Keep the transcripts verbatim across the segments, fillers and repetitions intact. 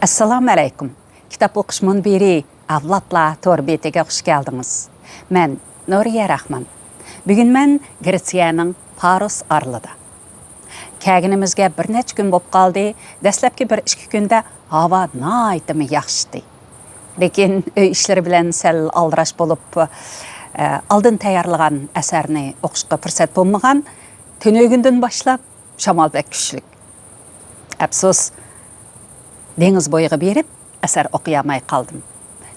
ئەسسالامۇ ئەلەيكۇم. كىتاب ئوقۇش مۇنبىرى ئەۋلادلار تور بېتىگە خۇش كەلدىڭىز. مەن نۇرىيە راخمان. بۈگۈن مەن گرېتسىيەنىڭ پاروس ئارىلىدا. كەلگىنىمىزگە بىر نەچچە كۈن بولۇپ قالدى. دەسلەپكى بىر ئىككى كۈندە ھاۋا ناھايىتىمۇ ياخشىتى. لېكىن ئۆي ئىشلىرى بىلەن سەل ئالدىراش بولۇپ، ئە، ئالدىن تەييارلىغان ئەسەرنى ئوقۇشقا پۇرسەت بولمىغان. تۈنۈگۈندىن باشلاپ شامال بەك كۈچلۈك. ئەپسۇس، دېڭىز بويىغا بېرىپ ئەسەر ئوقۇيالماي قالدىم.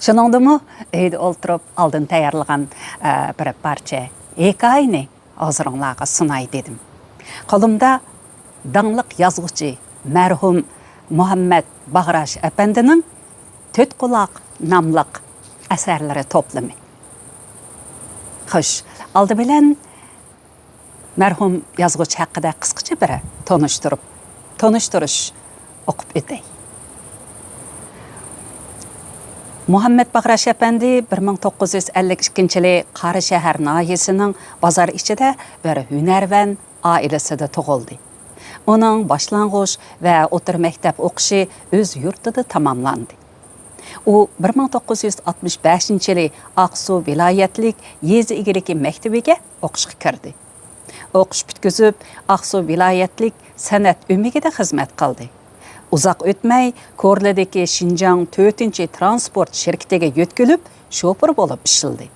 شۇنىڭدىمۇ ئۆيدە ئولتۇرۇپ ئالدىن تەييارلىغان، ئە، بىر پارچە ھېكايىنى ھۇزۇرۇڭلارغا سۇناي دېدىم. قولۇمدا داڭلىق يازغۇچى مەرھۇم مۇھەممەد باغراش ئەپەندىنىڭ تۆت قۇلاق ناملىق ئەسەرلىرى توپلىمى. خوش، ئالدى بىلەن مەرھۇم يازغۇچى ھەققىدە قىسقىچە بىر تونۇشتۇرۇپ، تونۇشتۇرۇش ئوقۇپ ئۆتەي. مۇھەممەد باغراش ئەپەندى بىر مىڭ توققۇز يۈز ئەللىك ئىككىنچى يىلى قاراشەھەر ناھىيەسىنىڭ بازار ئىچىدە بىر ھۈنەرۋەن ئائىلىسىدە تۇغۇلدى. ئۇنىڭ باشلانغۇچ ۋە ئوتتۇرا مەكتەپ ئوقۇشى ئۆز يۇرتىدا تاماملاندى. ئۇ بىر مىڭ توققۇز يۈز ئاتمىش بەشىنچى يىلى ئاقسۇ ۋىلايەتلىك يېزا ئىگىلىكى مەكتىۋىگە ئوقۇشقا كىردى. ئوقۇش پۈتكۈزۈپ، ئاقسۇ ۋىلايەتلىك سەنئەت ئۆمىكىدە خىزمەت قىلدى. ئۇزاق ئۆتمەي، كورلىدىكى شىنجاڭ تۆتىنچى ترانسپورت شىركىتىگە يۆتكىلىپ، شوپۇر بولۇپ ئىشلىدى.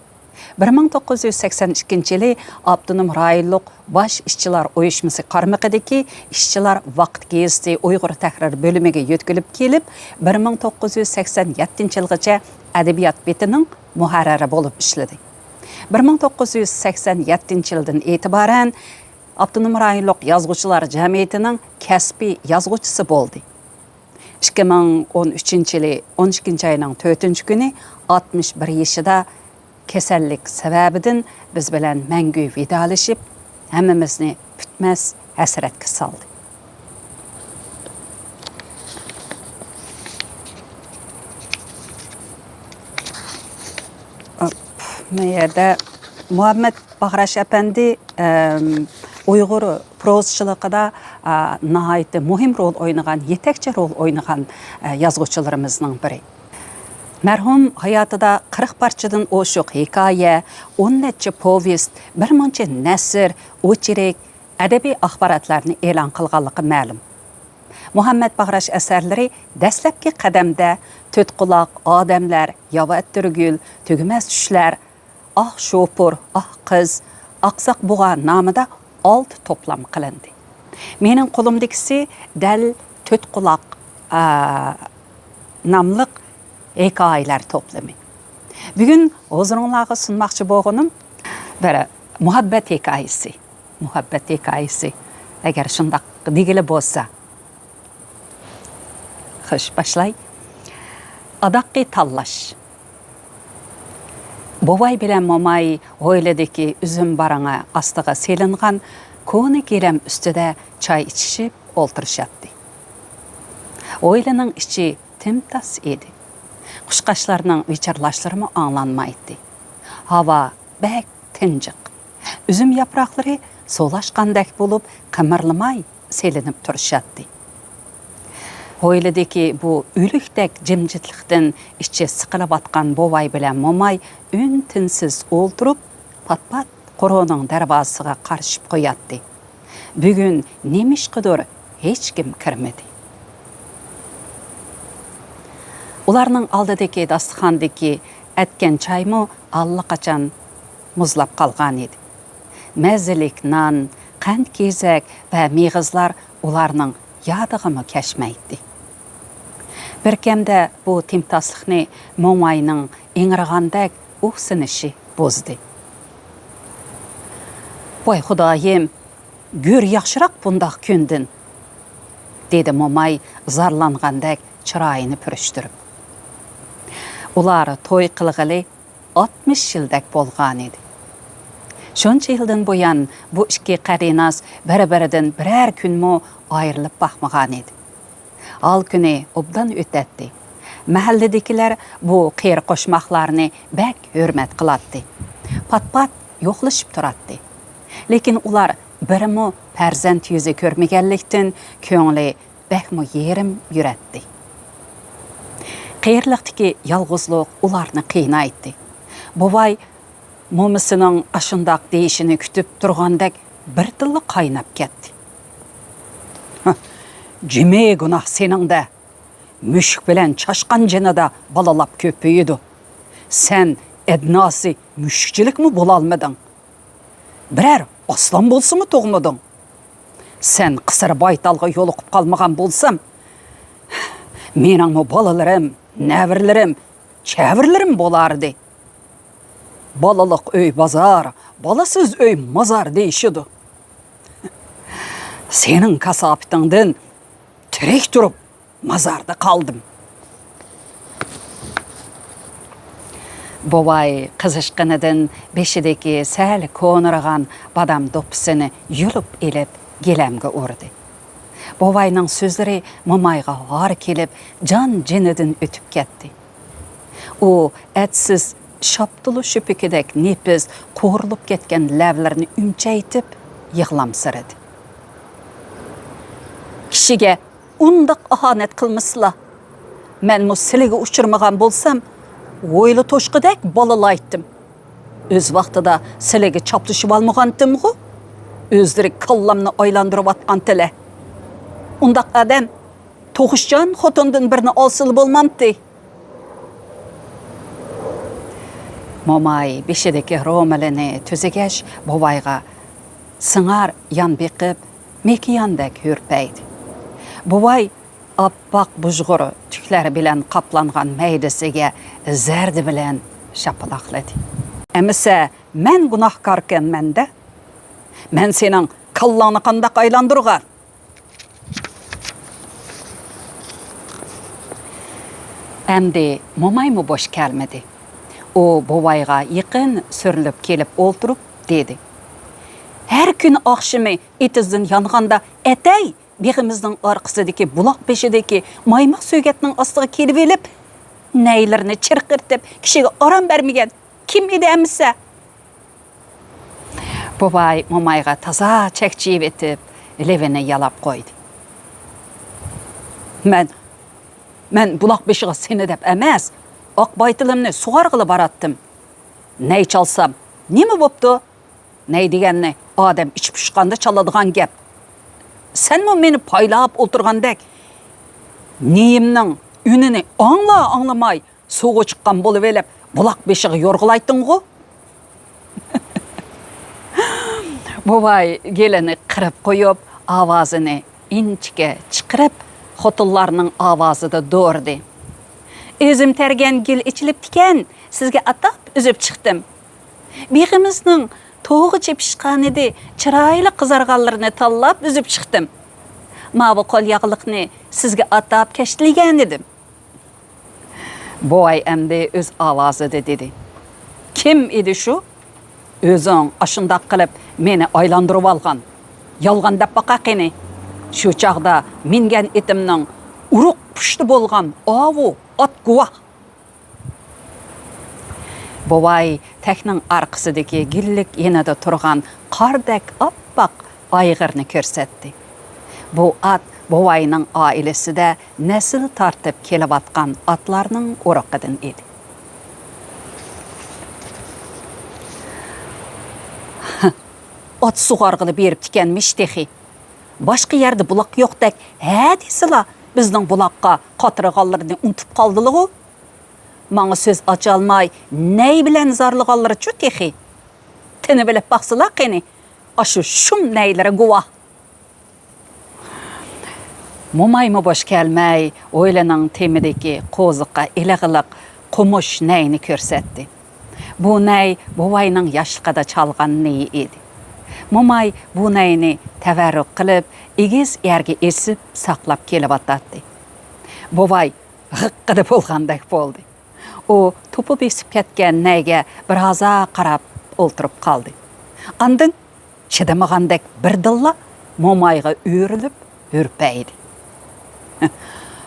بىر مىڭ توققۇز يۈز سەكسەن ئىككىنچى يىلى ئاپتونوم رايونلۇق باش ئىشچىلار ئۇيۇشمىسى قارمىقىدىكى ئىشچىلار ۋاقىت گېزىتى ئۇيغۇر تەھرىر بۆلۈمىگە يۆتكىلىپ كېلىپ، بىر مىڭ توققۇز يۈز سەكسەن يەتتىنچى يىلغىچە ئەدەبىيات بېتىنىڭ مۇھەررىرى بولۇپ ئىشلىدى. بىر مىڭ توققۇز يۈز سەكسەن يەتتىنچى يىلدىن ئېتىبارەن ئاپتونوم رايونلۇق يازغۇچىلار جەمئىيىتىنىڭ كەسپىي يازغۇچىسى بولدى. ئىككى مىڭ ئون ئۈچىنچى يىلى ئون ئىككىنچى ئاينىڭ تۆتىنچى كۈنى ئاتمىش بىر يېشىدا كېسەللىك سەۋەبىدىن بىز بىلەن مەڭگۈ ۋىدالىشىپ، ھەممىمىزنى پۈتمەس ھەسرەتكە سالدى. مۇ يەردە مۇھەممەد باغراش ئەپەندى، ئەم، ئۇيغۇر پروزىچىلىقىدا، ئا، ناھايىتى مۇھىم رول ئوينىغان، يېتەكچى رول ئوينىغان، ئە، يازغۇچىلىرىمىزنىڭ بىرى. مەرھۇم ھاياتىدا قىرىق پارچىدىن ئوشۇق ھېكايە، ئون نەچچە پوۋېست، بىر مۇنچە نەسر، ئوچېرك، ئەدەبىي ئاخباراتلارنى ئېلان قىلغانلىقى مەلۇم. مۇھەممەد باغراش ئەسەرلىرى دەسلەپكى قەدەمدە تۆت قۇلاق، ئادەملەر، ياۋا ئەتىرگۈل، تۈگىمەس چۈشلەر، ئاھ شوپۇر، ئاھ قىز، ئاقساق بۇغا نامىدا ئالتە توپلام قىلىندى. مېنىڭ قولۇمدىكىسى دەل تۆت قۇلاق، ئا، ناملىق ھېكايىلەر توپلىمى. بۈگۈن ھۇزۇرۇڭلارغا سۇنماقچى بولغىنىم بىر مۇھەببەت ھېكايىسى. مۇھەببەت ھېكايىسى، ئەگەر شۇنداق دېگىلى بولسا. خوش، باشلاي. ئاداققى تاللاش. بوۋاي بىلەن موماي ھويلىدىكى ئۈزۈم بارىڭى ئاستىغا سېلىنغان كونا گىلەم ئۈستىدە چاي ئىچىشىپ ئولتۇرۇشاتتى. ھويلىنىڭ ئىچى تىمتاس ئىدى. قۇشقاچلارنىڭ ۋىچىرلاشلىرىمۇ ئاڭلانمايتتى. ھاۋا بەك تىنجىق. ئۈزۈم ياپراقلىرى سولاشقاندەك بولۇپ، قىمىرلىماي سېلىنىپ تۇرۇشاتتى. ھويلىدىكى بۇ ئۆلۈكتەك جىمجىتلىقتىن ئىچى سىقىلىۋاتقان بوۋاي بىلەن موماي ئۈن-تىنسىز ئولتۇرۇپ، پات-پات قورۇنىڭ دەرۋازىسىغا قارىشىپ قوياتتى. بۈگۈن نېمىشقىدۇر ھېچكىم كىرمىدى. ئۇلارنىڭ ئالدىدىكى داستىخاندىكى ئەتكەن چايمۇ ئاللىقاچان مۇزلاپ قالغانىدى. مەززىلىك نان، قەنت-كېزەك ۋە مېغىزلار ئۇلارنىڭ يادىغىمۇ كەچمەيتتى. بىركەمدە بۇ تىمتاسلىقنى موماينىڭ ئىڭرىغاندەك ئۇھسىنىشى بۇزدى. «ۋاي خۇدايىم، گۆر ياخشىراق بۇنداق كۈندىن!» دېدى موماي زارلانغاندەك چىرايىنى پۈرۈشتۈرۈپ. ئۇلار توي قىلغىلى ئاتمىش يىلدەك بولغانىدى. شۇنچە يىلدىن بۇيان بۇ ئىككى قەرىناس بىر-بىرىدىن بىرەر كۈنمۇ ئايرىلىپ باقمىغانىدى. ھال كۈنى ئوبدان ئۆتەتتى. مەھەللىدىكىلەر بۇ قېرى قوشماقلارنى بەك ھۆرمەت قىلاتتى. پات-پات يوقلىشىپ تۇراتتى. لېكىن ئۇلار بىرمۇ پەرزەنت يۈزى كۆرمىگەنلىكتىن، كۆڭلى بەكمۇ يېرىم يۈرەتتى. قېرىلىقتىكى يالغۇزلۇق ئۇلارنى قىينايتتى. بوۋاي مومىسىنىڭ ئاشۇنداق دېيىشىنى كۈتۈپ تۇرغاندەك بىردىنلا قايناپ كەتتى. «جىمى گۇناھ سېنىڭدە! مۈشۈك بىلەن چاشقان جېنىدا بالىلاپ كۆپىيىدۇ. سەن ئەدناسى مۈشۈكچىلىكمۇ بولالمىدىڭ. بىرەر ئاسلان بولسىمۇ تۇغمىدىڭ. سەن قىسىر بايتالغا يولۇقۇپ قالمىغان بولسام، مېنىڭمۇ بالىلىرىم، نەۋرىلىرىم، چەۋرىلىرىم بولاردى. بالىلىق ئۆي بازار، بالىسىز ئۆي مازار دېيىشىدۇ. سېنىڭ كاساپىتىڭدىن تىرىك تۇرۇپ مازاردا قالدىم.» بوۋاي قىزىشقىنىدىن بېشىدىكى سەل كونىرىغان بادام دوپپىسىنى يۇلۇپ ئېلىپ گىلەمگە ئۇردى. بوۋاينىڭ سۆزلىرى مومايغا ھار كېلىپ، جان-جېنىدىن ئۆتۈپ كەتتى. ئۇ ئەتسىز شاپتۇل شۈپۈكىدەك نېپىز قورۇلۇپ كەتكەن لەۋلىرىنى ئۈمچەيتىپ يىغلامسىرىدى. «كىشىگە ئۇنداق ئاھانەت قىلمىسىلا. مەنمۇ سىلىگە ئۇچرىمىغان بولسام، ھويلا توشقىدەك بالىلايتتىم. ئۆز ۋاقتىدا سىلىگە چاپلىشىۋالمىغانتىمغۇ؟ ئۆزلىرى كاللامنى ئايلاندۇرۇۋاتقانتىلە. ئۇنداق ئادەم تۇغۇشچان خوتۇندىن بىرنى ئالسىلا بولمامتى؟» موماي بېشىدىكى رومىلىنى تۈزىگەچ، بوۋايغا سىڭار يان بېقىپ، مېكىياندەك ھۈرپەيدى. بوۋاي ئاپئاق بۇژغۇر تۈكلەر بىلەن قاپلانغان مەيدىسىگە زەردە بىلەن شاپىلاقلىدى. «ئەمىسە، مەن گۇناھكاركەنمەن-دە! مەن سېنىڭ كاللاڭنى قانداق ئايلاندۇرغان؟» ئەمدى مومايمۇ بوش كەلمىدى. ئۇ بوۋايغا يېقىن سۈرۈلۈپ كېلىپ ئولتۇرۇپ دېدى: «ھەر كۈنى ئاخشىمى ئېتىزدىن يانغاندا ئەتەي بېغىمىزنىڭ ئارقىسىدىكى بۇلاق بېشىدىكى مايماق سۆگەتنىڭ ئاستىغا كېلىۋېلىپ، نەيلىرىنى چىرقىرىتىپ، كىشىگە ئارام بەرمىگەن كىم ئىدى ئەمىسە؟» بوۋاي مومايغا تازا چەكچىيىۋېتىپ، لېۋىنى يالاپ قويدى. «مەن، مەن بۇلاق بېشىغا سېنى دەپ ئەمەس، ئاق بايتىلىمنى سۇغارغىلى باراتتىم. نەي چالسام نېمە بوپتۇ؟ نەي دېگەننى ئادەم ئىچى پۇشقاندا چالىدىغان گەپ. سەنمۇ مېنى پايلاپ ئولتۇرغاندەك، نېيىمنىڭ ئۈنىنى ئاڭلا-ئاڭلىماي، سۇغا چىققان بولۇۋېلىپ، بۇلاق بېشىغا يورغىلايتتىڭغۇ؟» بوۋاي گېلىنى قىرىپ قويۇپ، ئاۋازىنى ئىنچىكە چىقىرىپ، خوتۇنلارنىڭ ئاۋازىدا دورىدى: «ئۆزۈم تەرگەن گۈل ئېچىلىپتىكەن، سىزگە ئاتاپ ئۈزۈپ چىقتىم. بېغىمىزنىڭ توغا چېپىشقانىدى، چىرايلىق قىزارغانلىرىنى تاللاپ ئۈزۈپ چىقتىم. ماۋۇ قول ياغلىقنى سىزگە ئاتاپ كەشتىلىگەنىدىم.» بوۋاي ئەمدى ئۆز ئاۋازىدا دېدى: «كىم ئىدى شۇ؟ ئۆزۈڭ ئاشۇنداق قىلىپ مېنى ئايلاندۇرۇۋالغان. يالغان دەپ باقە قېنى. شۇ چاغدا مىنگەن ئېتىمنىڭ ئۇرۇق پۇشتى بولغان ئاۋۇ ئات گۇۋاھ.» بوۋاي تەكنىڭ ئارقىسىدىكى گۈللۈك يېنىدا تۇرغان قاردەك ئاپئاق ئايغىرنى كۆرسەتتى. بۇ ئات بوۋاينىڭ ئائىلىسىدە نەسىل تارتىپ كېلىۋاتقان ئاتلارنىڭ ئۇرۇقىدىن ئىدى. «ئات سۇغارغىلى بېرىپتىكەنمىش تېخى. باشقا يەردە بۇلاق يوقتەك ھە دېسىلا، بىزنىڭ بۇلاققا قاترىغانلىرىنى ئۇنتۇپ قالدىلىغۇ؟ ماڭا سۆز ئاچالماي، نەي بىلەن زارلىغانلىرىچۇ تېخى؟ تىنىۋېلىپ باقسىلا قېنى، ئاشۇ شۇم نەيلىرى گۇۋاھ.» مومايمۇ بوش كەلمەي، ھويلىنىڭ تېمىدىكى قوزۇققا ئىلىغلىق قومۇش نەينى كۆرسەتتى. بۇ نەي بوۋاينىڭ ياشلىقىدا چالغان نەيى ئىدى. موماي بۇ نەينى تەۋەررۈك قىلىپ، ئېگىز يەرگە ئېسىپ ساقلاپ كېلىۋاتاتتى. بوۋاي غىققىدە بولغاندەك بولدى. ئۇ توپا بېسىپ كەتكەن نەيگە بىرھازا قاراپ ئولتۇرۇپ قالدى. ئاندىن چىدىمىغاندەك بىردىنلا مومايغا ئۆرۈلۈپ ھۈرپەيدى.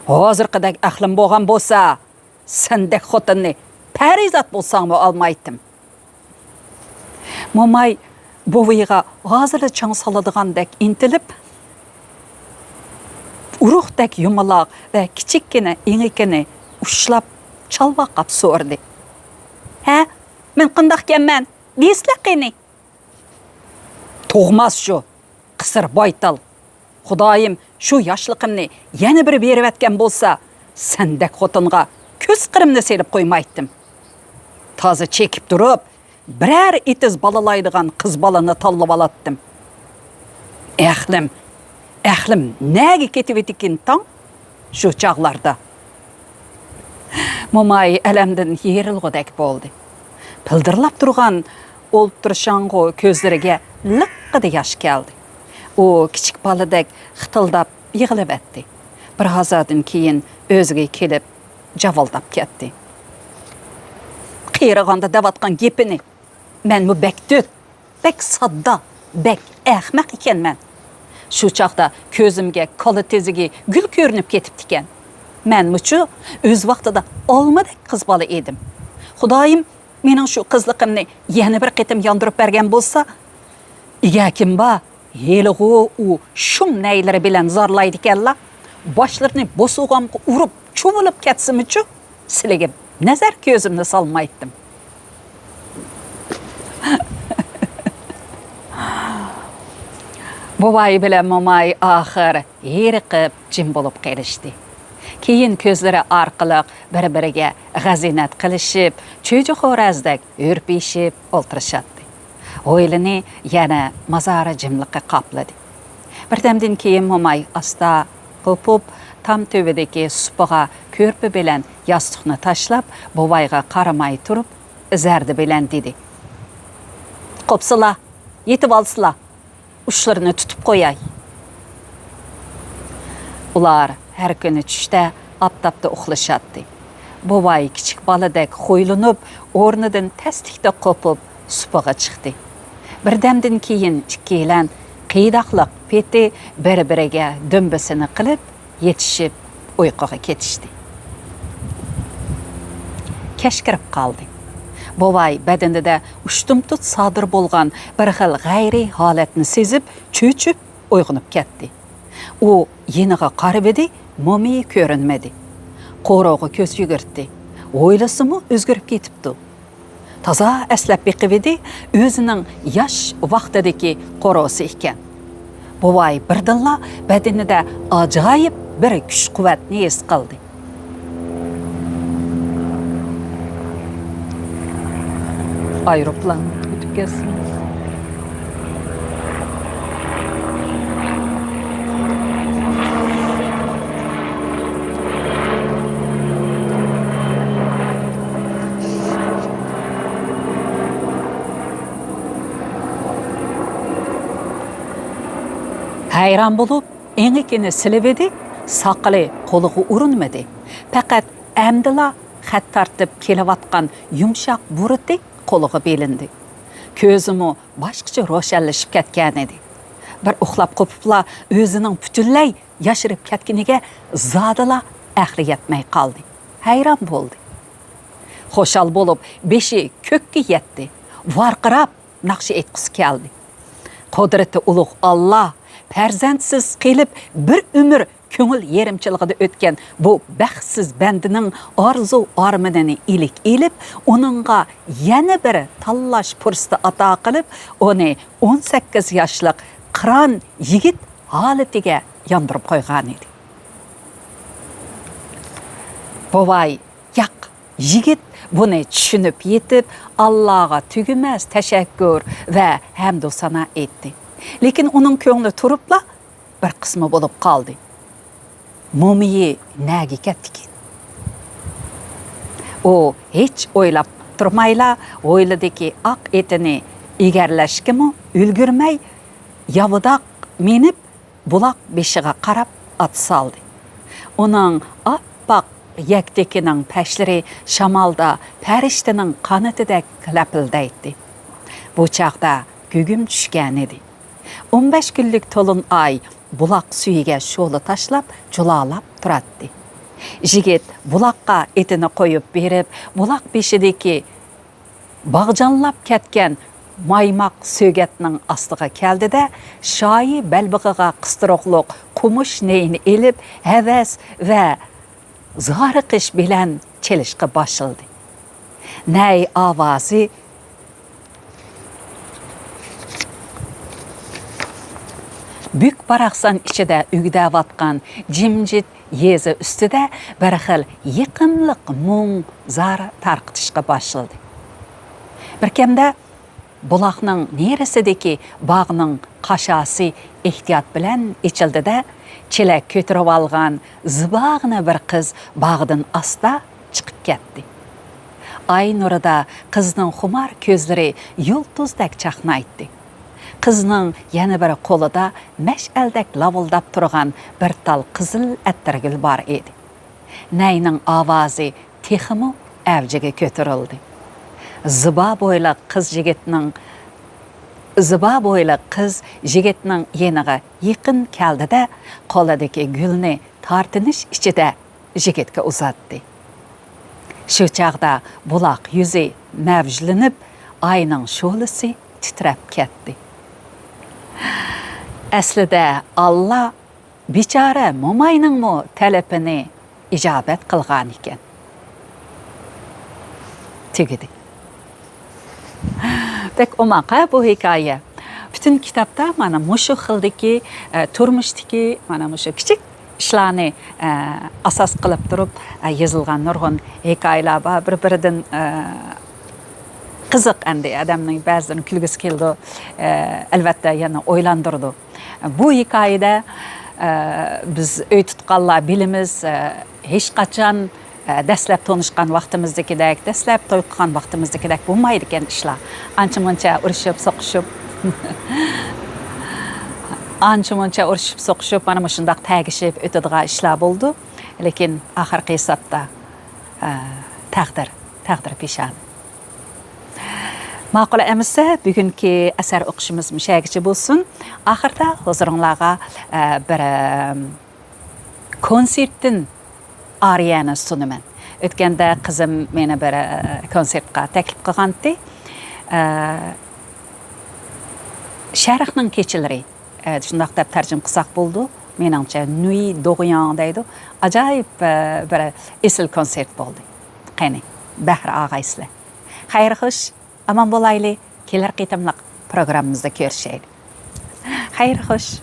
«ھازىرقىدەك ئەقلىم بولغان بولسا، سەندەك خوتۇننى پەرىزات بولساڭمۇ ئالمايتتىم. موماي بوۋىيىغا ھازىرلا چاڭ سالىدىغاندەك ئىنتىلىپ، ئۇرۇقتەك يۇمىلاق ۋە كىچىككىنە ئېڭىكىنى ئۇشلاپ، چالۋاقاپ سورىدى. ھە، مەن قانداقكەنمەن؟ دېسىلە قېنى. تۇغماس شۇ، قىسىر بايتال. خۇدايىم شۇ ياشلىقىمنى يەنە بىر بېرىۋەتكەن بولسا، سەندەك خوتۇنغا كۆز قىرىمنى سېلىپ قويمايتتىم. تازا چېكىپ تۇرۇپ، بىرەر ئېتىز بالالايدىغان قىز بالىنى تاللىۋالاتتىم. ئەقلىم، ئەقلىم نەگە كېتىۋىدىكىن تاڭ شۇ چاغلاردا؟ موماي ئەلەمدىن يېرىلغۇدەك بولدى. پىلدىرلاپ تۇرغان ئولتۇرشاڭغۇ كۆزلىرىگە لىققىدە ياش كەلدى. ئۇ كىچىك بالىدەك خىتىلداپ يىغلىۋەتتى. بىر ھازادىن كېيىن ئۆزىگە كېلىپ، جاۋالداپ كەتتى. قېرىغاندا دەۋاتقان گېپىنى مەنمۇ بەك تۆت، بەك ساددا، بەك ئەخمەق ئىكەنمەن. شۇ چاغدا كۆزۈمگە كالا تېزىگى گۈل كۆرۈنۈپ كېتىپتىكەن. مەنمۇچۇ ئۆز ۋاقتىدا ئالمىدەك قىز بالا ئىدىم. خۇدايىم مېنىڭ شۇ قىزلىقىمنى يەنە بىر قېتىم ياندۇرۇپ بەرگەن بولسا، ئىگەكىم بار، ھېلىغۇ ئۇ شۇم نەيلىرى بىلەن زارلايدىكەنلا، باشلىرىنى بوسۇغامغا ئۇرۇپ، چۇۋۇلۇپ كەتسىمۇچۇ، سىلىگە نەزەر كۆزۈمنى سالمايتتىم. بوۋاي بىلەن موماي ئاخىر ھېرىقىپ جىم بولۇپ قېلىشتى. كېيىن كۆزلىرى ئارقىلىق بىر-بىرىگە غەزىنەت قىلىشىپ، چۈجە خورەزدەك ھۈرپىيىشىپ ئولتۇرۇشاتتى. ھويلىنى يەنە مازارا جىملىقى قاپلىدى. بىردەمدىن كېيىن موماي ئاستا قوپۇپ، تام تۈۋىدىكى سۇپىغا كۆرپە بىلەن ياستۇقنى تاشلاپ، بوۋايغا قارىماي تۇرۇپ، زەردە بىلەن دېدى: «قوپسىلا، يېتىۋالسىلا، ئۇچلىرىنى تۇتۇپ قوياي.» ئۇلار ھەر كۈنى چۈشتە ئاپتاپتا ئۇخلىشاتتى. بوۋاي كىچىك بالىدەك خۇيلىنىپ، ئورنىدىن تەستىكتە قوپۇپ، سۇپىغا چىقتى. بىردەمدىن كېيىن ئىككىيلەن قىيداقلىق پېتى بىر-بىرىگە دۈمبىسىنى قىلىپ، يېتىشىپ ئۇيقۇغا كېتىشتى. كەچ كىرىپ قالدى. بوۋاي بەدىنىدە ئۇشتۇمتۇت سادىر بولغان بىر خىل غەيرىي ھالەتنى سېزىپ، چۆچۈپ ئويغىنىپ كەتتى. ئۇ يېنىغا قارىۋىدى، مومىيى كۆرۈنمىدى. قورۇغا كۆز يۈگۈرتتى. ھويلىسىمۇ ئۆزگىرىپ كېتىپتۇ. تازا ئەسلەپ بېقىۋىدى، ئۆزىنىڭ ياش ۋاقتىدىكى قورۇسى ئىكەن. بوۋاي بىردىنلا بەدىنىدە ئاجايىپ بىر كۈچ-قۇۋۋەتنى ھېس قىلدى. ئايروپىلان ئۆتۈپ كەتسۇن. ھەيران بولۇپ، ئېڭىكىنى سېلىۋىدى، ساقىلى قولىغا ئۇرۇنمىدى. پەقەت ئەمدىلا خەت تارتىپ كېلىۋاتقان يۇمشاق بۇرۇتى قولىغا بىلىندى. كۆزىمۇ باشقىچە روشەنلىشىپ كەتكەنىدى. بىر ئۇخلاپ قوپۇپلا ئۆزىنىڭ پۈتۈنلەي ياشىرىپ كەتكىنىگە زادىلا ئەقلى يەتمەي قالدى. ھەيران بولدى. خۇشال بولۇپ بېشى كۆككە يەتتى. ۋارقىراپ ناخشا ئېيتقۇسى كەلدى. قۇدرىتى ئۇلۇغ ئاللا، پەرزەنتسىز قېلىپ بىر ئۆمۈر كۆڭۈل يېرىمچىلىقىدا ئۆتكەن بۇ بەختسىز بەندىنىڭ ئارزۇ-ئارمىنىنى ئىلىك ئېلىپ، ئۇنىڭغا يەنە بىر تاللاش پۇرسىتى ئاتا قىلىپ، ئۇنى ئون سەككىز ياشلىق قىران يىگىت ھالىتىگە ياندۇرۇپ قويغانىدى. بوۋاي، ياق، يىگىت بۇنى چۈشىنىپ يېتىپ، ئاللاغا تۈگىمەس تەشەككۈر ۋە ھەمدۇ سانا ئېيتتى. لېكىن ئۇنىڭ كۆڭلى تۇرۇپلا بىر قىسما بولۇپ قالدى. مومىيى نەگە كەتتىكىن؟ ئۇ ھېچ ئويلاپ تۇرمايلا ھويلىدىكى ئاق ئېتىنى ئېگەرلەشكىمۇ ئۈلگۈرمەي، ياۋىداق مىنىپ، بۇلاق بېشىغا قاراپ ئات سالدى. ئۇنىڭ ئاپئاق يەكتىكىنىڭ پەشلىرى شامالدا پەرىشتىنىڭ قانىتىدەك لەپىلدەيتتى. بۇ چاغدا گۈگۈم چۈشكەنىدى. ئون بەش كۈنلۈك تولۇن ئاي بۇلاق سۈيىگە شولا تاشلاپ، جۇلالاپ تۇراتتى. يىگىت بۇلاققا ئېتىنى قويۇپ بېرىپ، بۇلاق بېشىدىكى باغجانلاپ كەتكەن مايماق سۆگەتنىڭ ئاستىغا كەلدى-دە، شايى بەلبېغىغا قىستۇرۇقلۇق قومۇش نەينى ئېلىپ، ھەۋەس ۋە زارىقىش بىلەن چېلىشقا باشلىدى. نەي ئاۋازى بۈك-باراقسان ئىچىدە ئۈگدەۋاتقان جىمجىت يېزا ئۈستىدە بىر خىل يېقىملىق مۇڭ-زار تارقىتىشقا باشلىدى. بىركەمدە بۇلاقنىڭ نېرىسىدىكى باغنىڭ قاشاسى ئېھتىيات بىلەن ئېچىلدى-دە، چېلەك كۆتۈرۈۋالغان زىباغىنا بىر قىز باغدىن ئاستا چىقىپ كەتتى. ئاي نۇرىدا قىزنىڭ خۇمار كۆزلىرى يۇلتۇزدەك چاقنايتتى. قىزنىڭ يەنە بىر قولىدا مەشئەلدەك لاۋۇلداپ تۇرغان بىر تال قىزىل ئەتىرگۈل بار ئىدى. نەينىڭ ئاۋازى تېخىمۇ ئەۋجىگە كۆتۈرۈلدى. زىبا بويلۇق قىز يىگىتنىڭ، زىبا بويلۇق قىز يىگىتنىڭ يېنىغا يېقىن كەلدى-دە، قولىدىكى گۈلنى تارتىنىش ئىچىدە يىگىتكە ئۇزاتتى. شۇ چاغدا بۇلاق يۈزى مەۋجلىنىپ، ئاينىڭ شولىسى تىترەپ كەتتى. ئەسلىدە ئاللا بىچارە موماينىڭمۇ تەلىپىنى ئىجابەت قىلغانىكەن. تۈگىدى. بەك ئوماق ھە بۇ ھېكايە. پۈتۈن كىتابتا مانا مۇشۇ خىلدىكى، ئە، تۇرمۇشتىكى مانا مۇشۇ كىچىك ئىشلارنى، ئە، ئاساس قىلىپ تۇرۇپ، ئە، يېزىلغان نۇرغۇن ھېكايىلەر بار. بىر-بىرىدىن، ئە، قىزىق ئەمدى، ئادەمنىڭ بەزىلىرىنىڭ كۈلگۈسى كېلىدۇ، ئە، ئەلۋەتتە يەنە ئويلاندۇرىدۇ. بۇ ھېكايىدە، ئە، بىز ئۆي تۇتقانلار بىلىمىز، ئە، ھېچقاچان، ئە، دەسلەپ تونۇشقان ۋاقتىمىزدىكىدەك، دەسلەپ توي قىلغان ۋاقتىمىزدىكىدەك بولمايدىكەن ئىشلار. ئانچە-مۇنچە ئۇرۇشۇپ، سوقۇشۇپ، ئانچە-مۇنچە ئۇرۇشۇپ، سوقۇشۇپ، مانا مۇشۇنداق تەگىشىپ ئۆتىدىغان ئىشلار بولىدۇ. لېكىن ئاخىرقى ھېسابتا، ئە، تەقدىر، تەقدىر پېشانە. ماقۇل ئەمىسە، بۈگۈنكى ئەسەر ئوقۇشىمىز مۇشۇ يەرگىچە بولسۇن. ئاخىردا ھۇزۇرۇڭلارغا، ئە، بىر، ئەم، كونسېرتتىن ئارىيەنى سۇنىمەن. ئۆتكەندە قىزىم مېنى بىر، ئە، كونسېرتقا تەكلىپ قىلغانتى. ئە، شەرقنىڭ كېچىلىرى، ئە، شۇنداق دەپ تەرجىمە قىلساق بولىدۇ. مېنىڭچە، نۇي دوغياڭ دەيدۇ. ئاجايىپ، ئە، بىر ئېسىل كونسېرت بولدى. قېنى، بەھر ئاغايسىلەر. خەير خوش، ئامان بولايلى، كېلەر قېتىملىق پروگراممىمىزدا كۆرۈشەيلى. خەير خوش.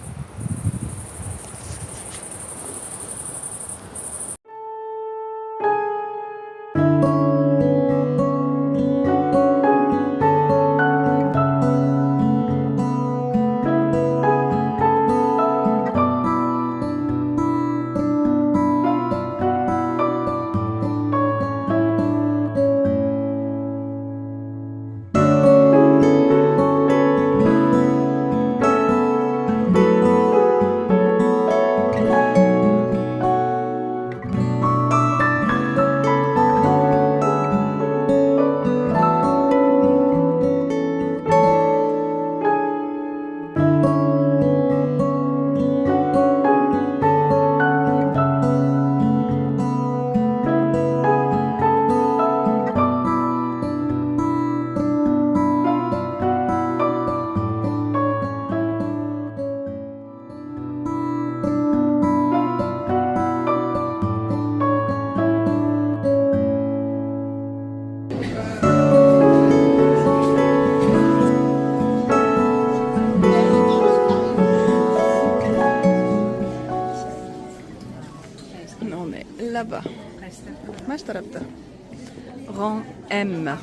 On est là-bas. Maç tarafta. Grand M.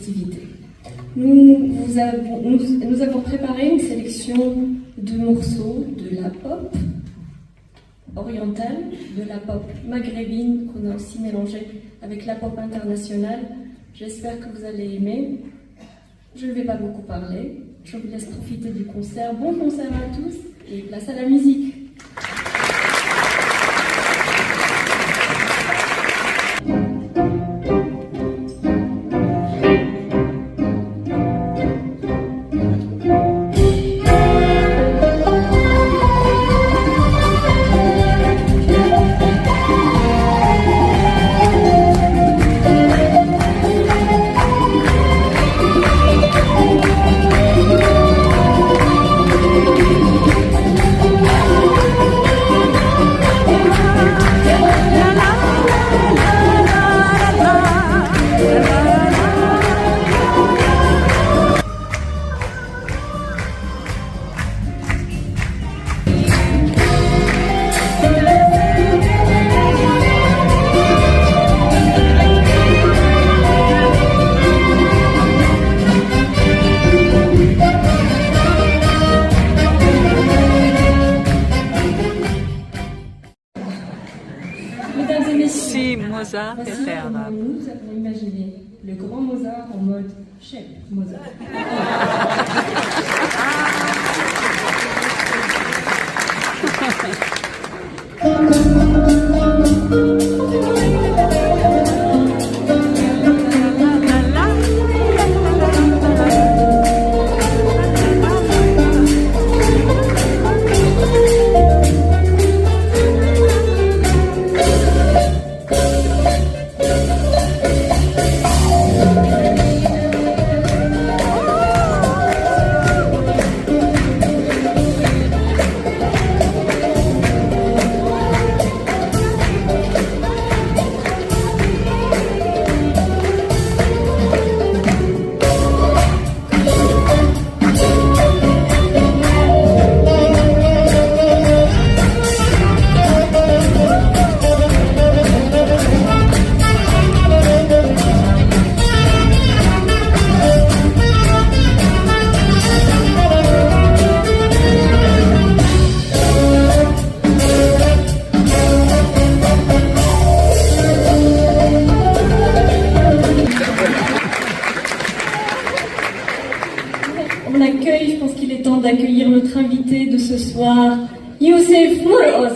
activité. Nous, vous avons, nous, nous avons préparé une sélection de morceaux de la pop orientale, de la pop maghrébine qu'on a aussi mélangée avec la pop internationale. J'espère que vous allez aimer. Je ne vais pas beaucoup parler. Je vous laisse profiter du concert. Bon concert à tous et place à la musique. Mesdames et messieurs, si Mozart était arabe, nous avons imaginé le grand Mozart en mode Chef Mozart. On accueille, je pense qu'il est temps d'accueillir notre invité de ce soir, Youssef Mourhouse.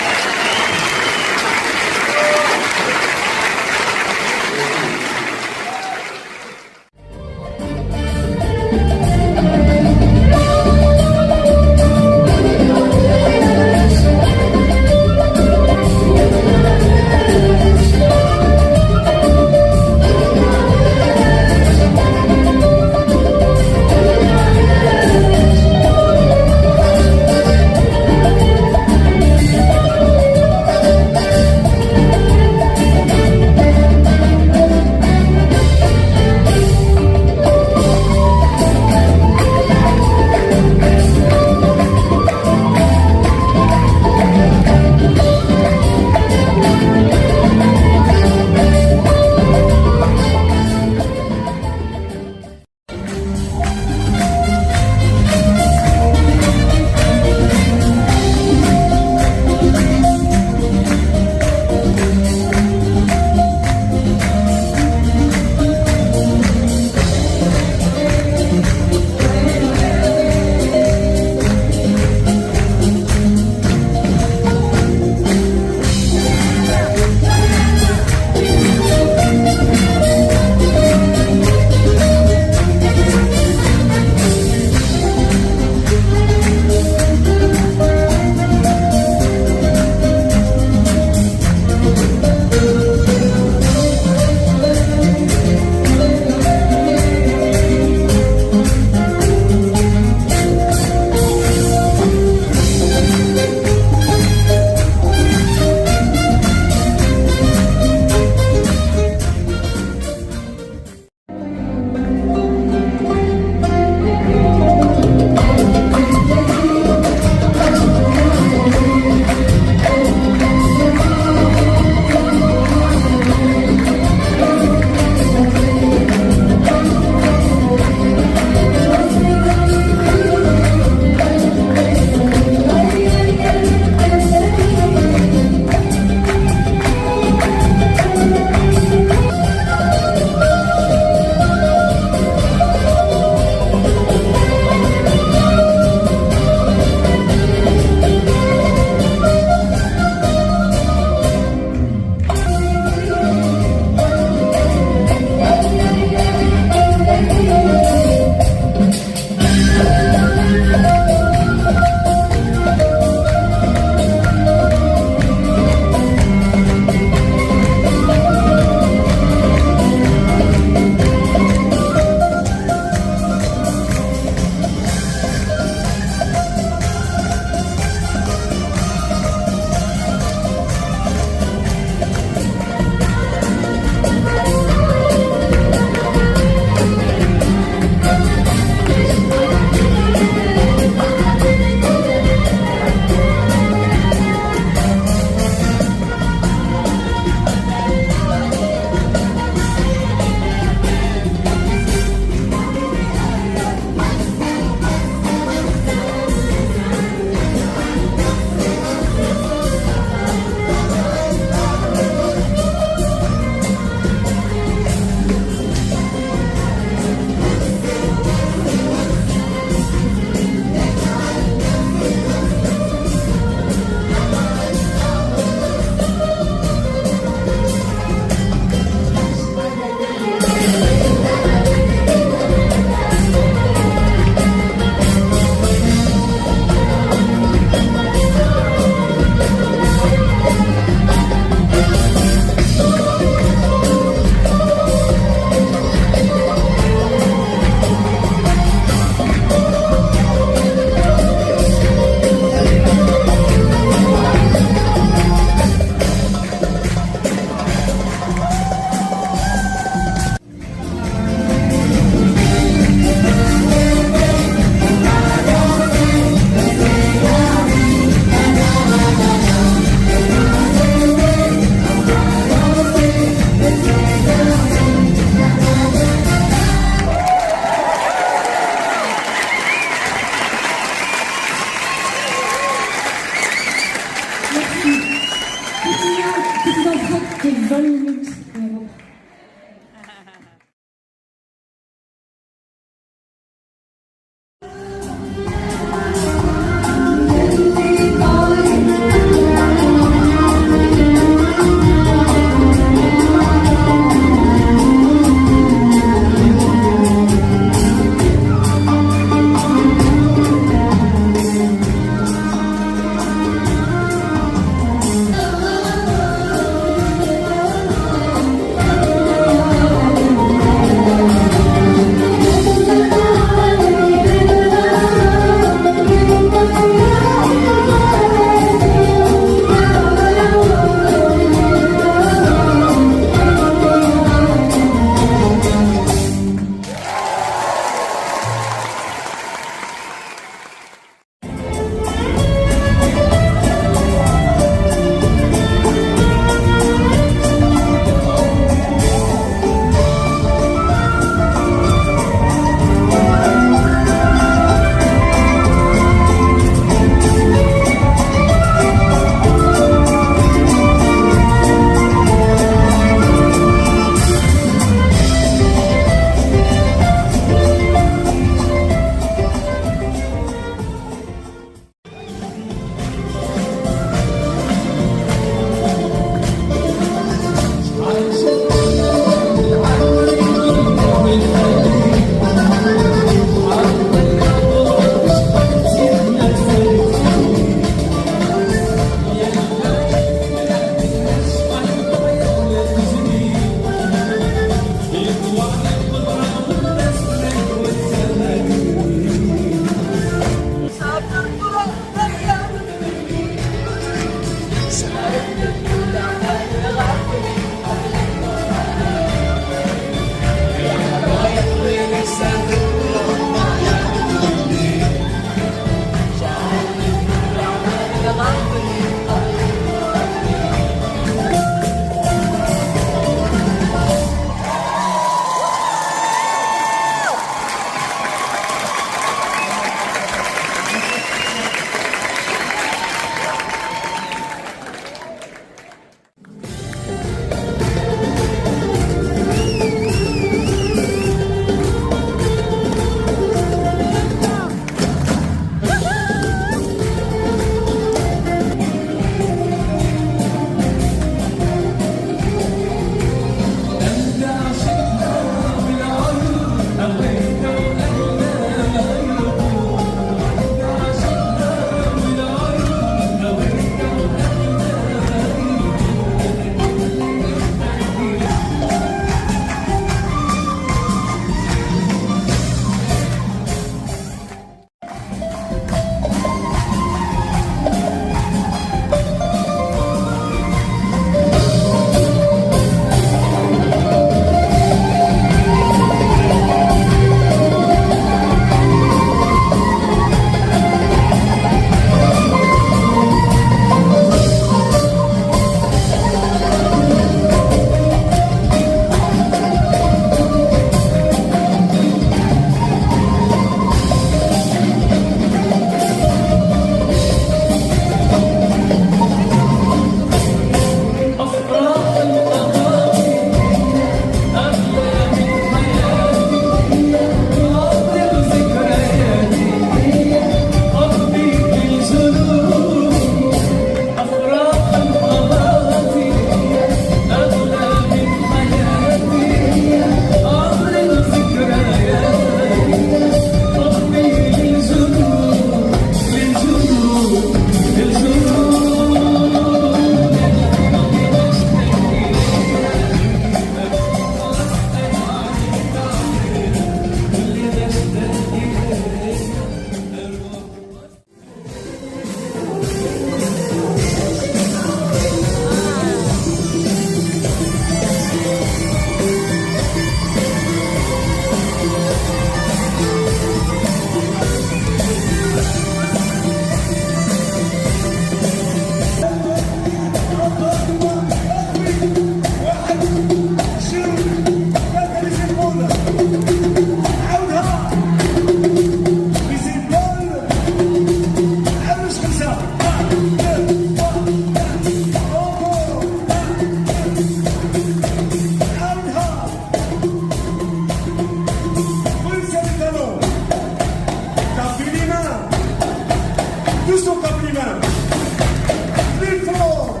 Plus fort,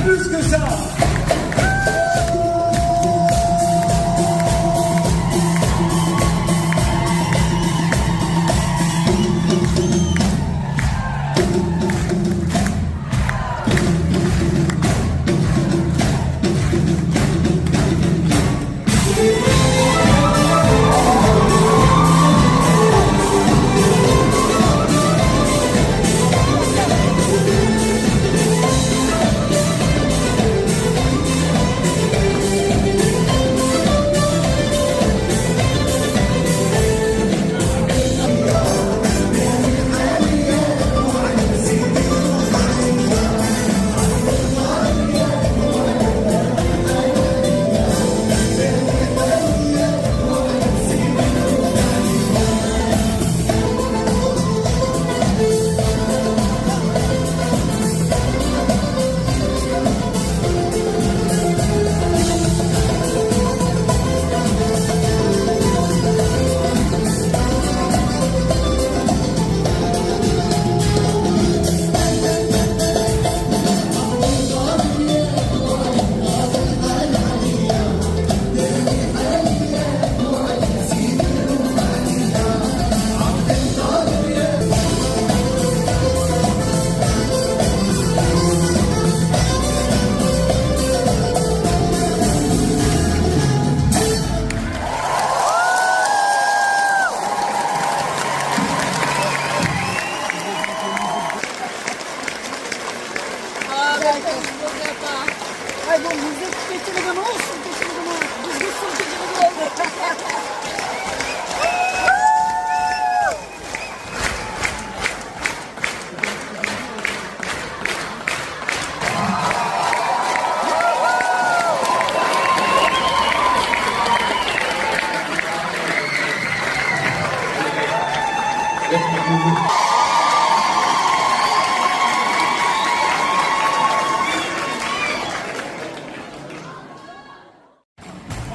plus que ça. Ay, bu müzik geçirdi, ne olsun geçirdi mi? Biz bir sürü geçirdi oldu.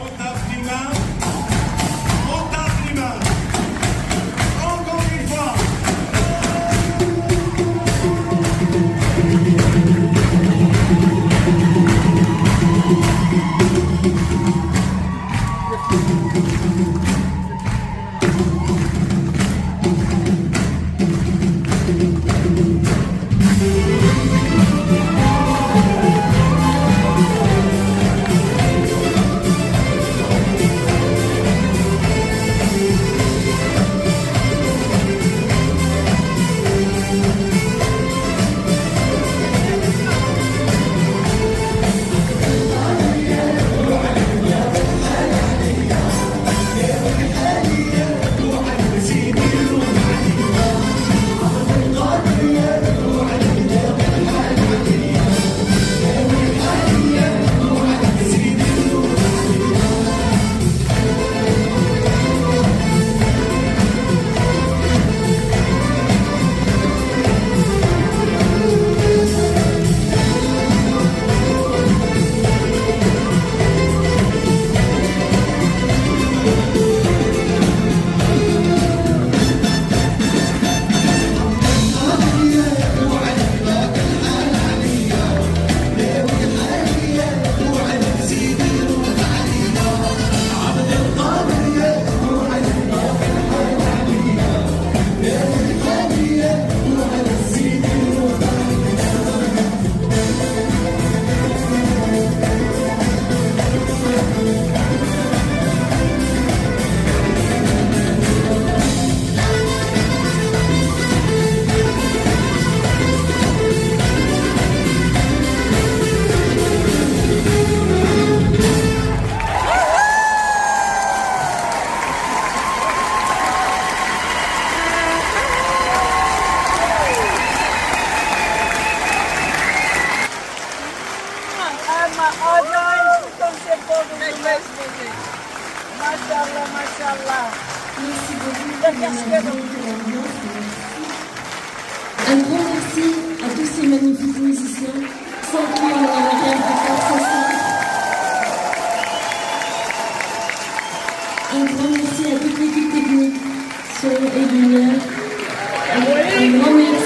On tape les mains. On tape les mains. Encore une fois. ئەمما ئاجايىپ بىر كونسېرت بولدى. ماشاللا، ماشاللا. بەك ياخشى كۆردۈم. Un grand merci à tous ces magnifiques musiciens, sans qui on n'aurait rien pu faire ce soir. Un grand merci à toute l'équipe technique, son et lumière. Un grand merci.